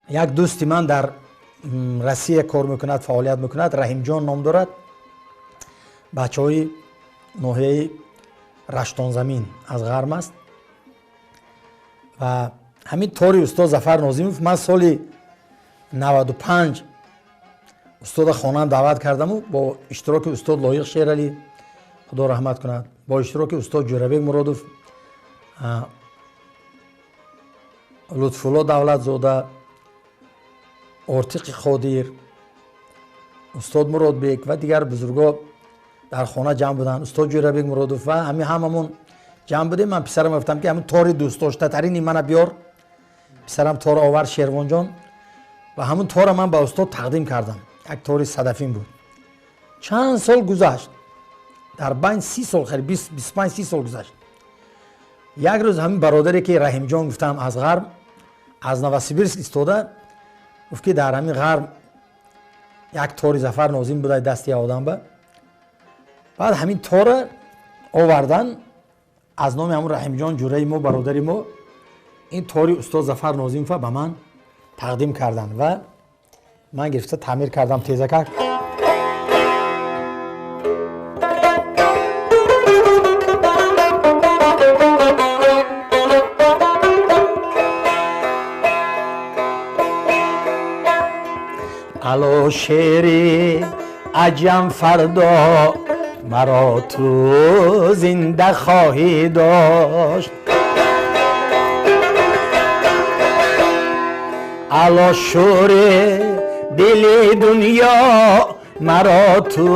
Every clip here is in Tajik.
Як дӯсти ман дар Россия кор мекунад, фаъолият мекунад, Раҳимҷон ном дорад, бачаҳои ноҳияи Раштонзамин аз Ғарм аст. Ва ҳамин тори устод Зафар Нозимов ман соли 95 устода хонаам даъват кардаму бо иштироки устод Лоиқ Шералӣ, худо раҳмат кунад, бо иштироки устод Ҷӯрабек Муродов, Лутфулло Давлатзода, Ортиқи Қодир, устод Муродбек ва дигар бузургҳо дар хона ҷамъ буданд. Устод Ҷӯрабек Муродов ва ҳамин ҳамамон ҷамъ будем. Ман писарам гуфтам, ки ҳамин тори дӯстдоштатарини мана биёр. Писарам тор овард, Шервонҷон, ва ҳамун тора ман ба устод тақдим кардам. Як тори садафин буд. Чанд сол гузашт, дар байн 30 сол, хеле 25-30 сол гузашт. Як рӯз ҳамин бародаре, ки Раҳимҷон гуфтам, аз Ғарб, аз Новосибирск истода гуфт, ки дар ҳамин Ғарб як тори Зафар Нозим буда дасти як одам ба. Баъд ҳамин тора овардан аз номи ҳамун Раҳимҷон, ҷураи мо, бародари мо, ин тори устод Зафар Нозимова ба ман тақдим карданд ва ман гирифта таъмир кардам тезакак. Ало шери аҷам, фардо маро ту зинда хоҳӣ дошт. Ало шури дили дунё, маро ту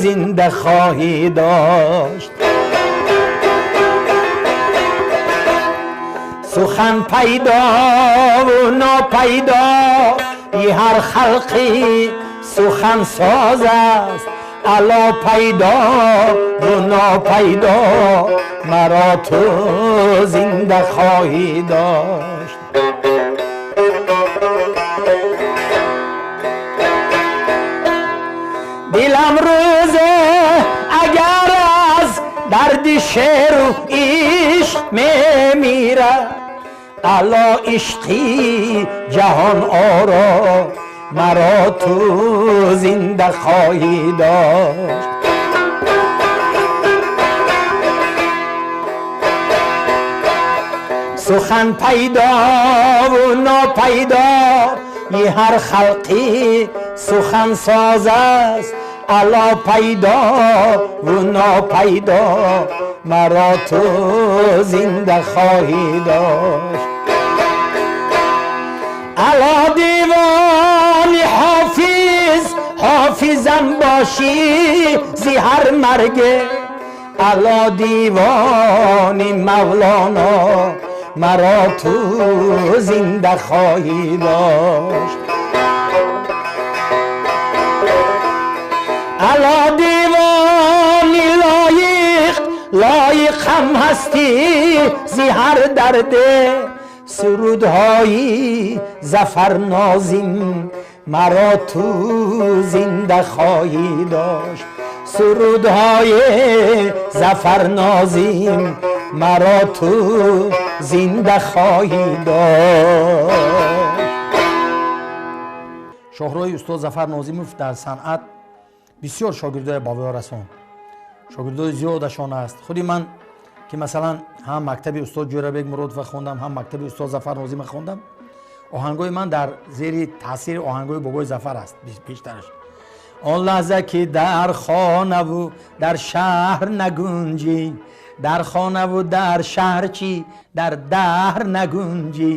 зинда хоҳӣ дошт. Сухан пайдову нопайдо и ҳар халқи сухансоз аст. Ало пайдо ву нопайдо, маро ту зинда хоҳӣ дошт. Дилам рӯзе агар аз дарди шеру ишқ мемирад, ало ишқи ҷаҳон оро, маро ту зинда хоҳӣ дошт. Сухан пайдову нопайдо и ҳар халқи сухансоз аст. Ало пайдо ву нопайдо, маро ту зинда хоҳӣ дошт. Ало девони ҳофиз, ҳофизам бошӣ зи ҳар марге. Ало девони Мавлоно, маро ту зинда хоҳӣ дошт. Ало девони лоиқ, лоиқам ҳастӣ зи ҳар дарде. Сурудҳои Зафар Нозим, маро ту зинда хоҳӣ дошт. Сурудҳои Зафар Нозим, маро ту зинда хоҳӣ дошт. Шоҳроҳи устод Зафар Нозимов дар санъат бисёр шогирдои ба воя расонд, шогирдои зиёдашон аст. Худи ман ки масалан ҳам мактаби устод Ҷӯрабек Муродова хондам, ҳам мактаби устод Зафар Нозима хондам, оҳангои ман дар зери таъсири оҳангои бобои Зафар аст бештараш. Он лаҳза ки дар хонаву дар шаҳр нагунҷӣ, дар хонаву дар шаҳр чӣ, дар даҳр нагунҷӣ.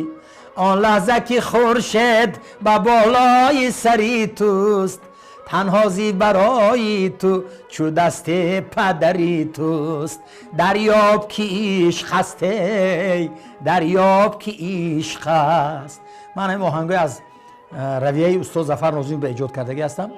Он лаҳза ки хуршед ба болои сари туст, танҳо зи барои ту чу дасти падари туст. Дарёб ки ишқ аст, эй дарёб ки ишқ аст. Ман ҳамин оҳангои аз равияи устод Зафар Нозимов ба эҷод кардагӣ ҳастам.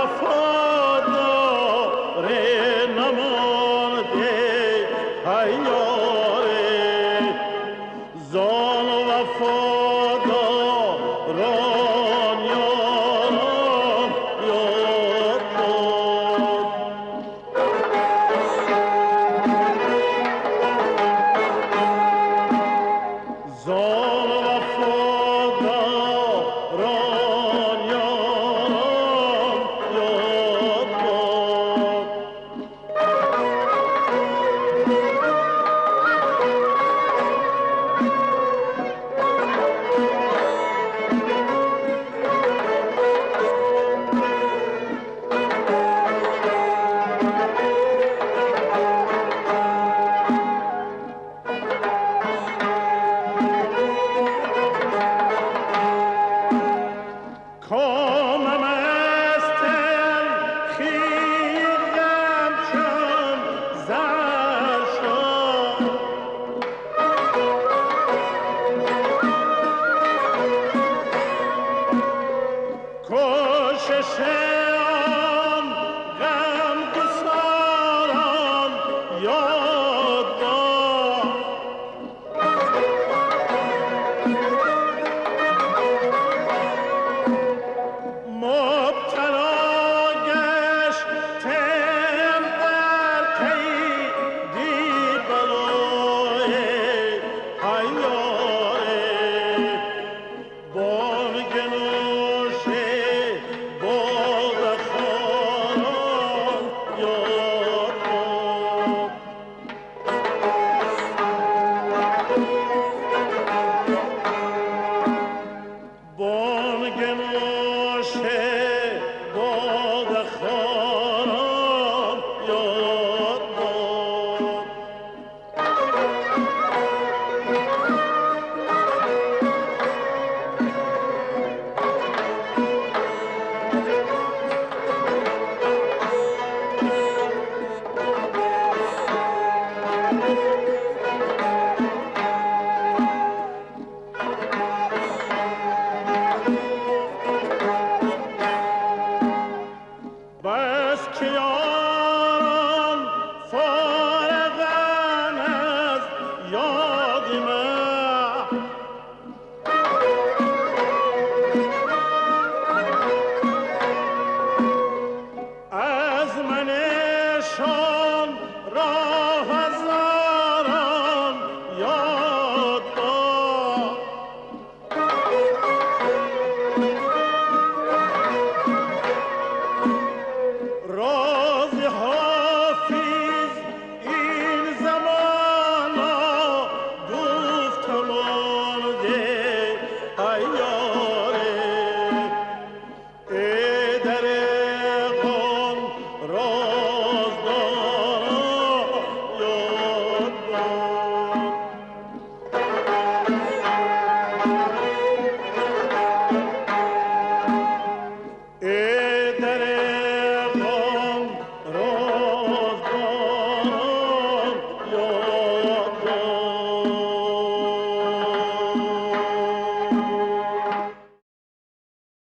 Вафо.